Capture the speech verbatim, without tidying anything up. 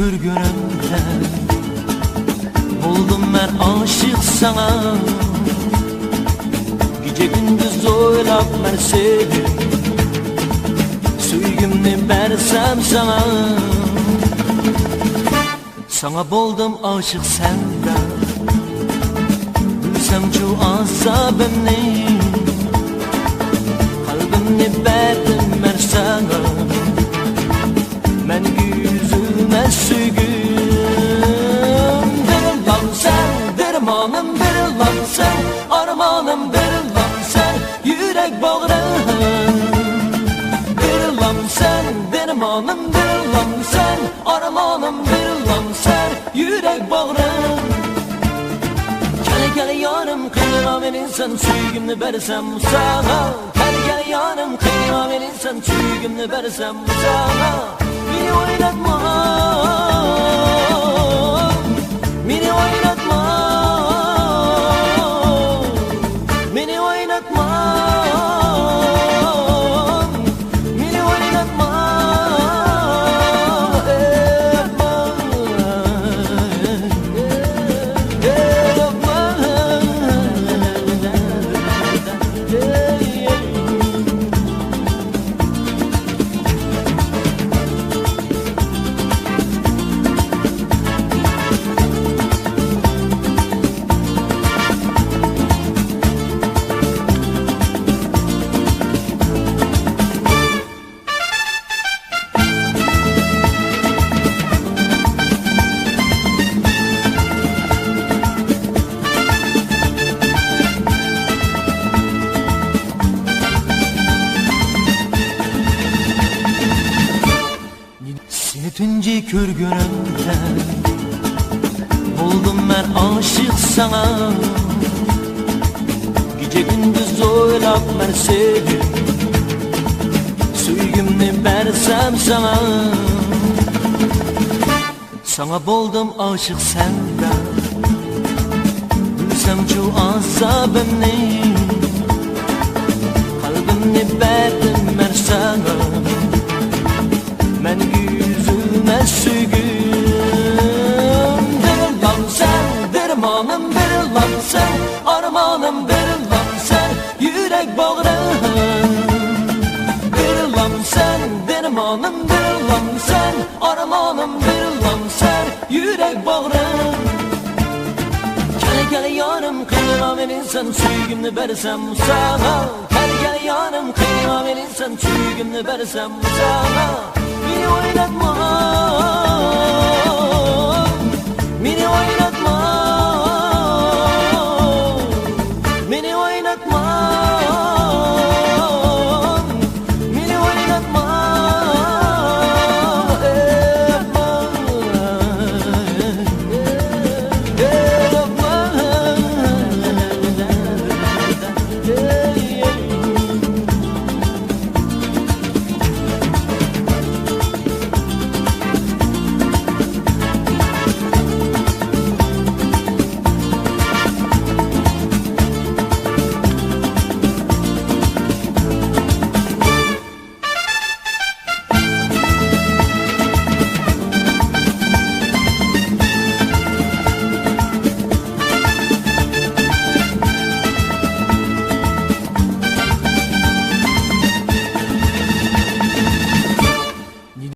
كۆرگىنىمدە بولدۇم مەن ئاشىق ساڭا. كېچە كۈندۈز ئويلاپ مەن سېنى، سۆيگۈمنى بەرسەم ساڭا. ساڭا بولدۇم ئاشىق سەندە، بىلسەڭچۇ ئازابىمنى. قەلبىمنى بەردىم مەن ساڭا، مەڭگۈ ئۈزۈلمەس سۆيگۈم. بىرلامسەن، دەرمانىم بىرلامسەن، ئارمانىم بىرلامسەن، يۈرەك باغرىم. بىرلامسەن، دەرمانىم بىرلامسەن، ئارمانىم بىرلامسەن، يۈرەك باغرىم. كەل، كەل يارىم، قىينىما مېنى سەن، سۆيگۈمنى بەرسەم ساڭا. كەل، كەل يارىم، قىينىما مېنى سەن، سۆيگۈمنى بەرسەم ساڭا. مېنى ئويناتما، مېنى ئويناتما، مېنى ئويناتما، مېنى ئويناتما. سېنى تۇنجى كۆرگىنىمدە بولدۇم مەن ئاشىق ساڭا. كېچە كۈندۈز ئويلاپ مەن سېنى، سۆيگۈمنى بەرسەم ساڭا. ساڭا بولدۇم ئاشىق سەندە، بىلسەڭچۇ ئازابىمنى. قەلبىمنى بەردىم مەن ساڭا، مەڭگۈ ئۈزۈلمەس سۆيگۈم. بىرلامسەن، دەرمانىم بىرلامسەن، ئارمانىم بىرلامسەن، يۈرەك باغرىم. بىرلامسەن، دەرمانىم بىرلامسەن، ئارمانىم بىرلامسەن، يۈرەك باغرىم. كەل، كەل يارىم، قىينىما مېنى سەن، سۆيگۈمنى بەرسەم ساڭا. كەل، كەل يارىم، قىينىما مېنى سەن، سۆيگۈمنى بەرسەم ساڭا. مېنى ئويناتما، مېنى ئويناتما.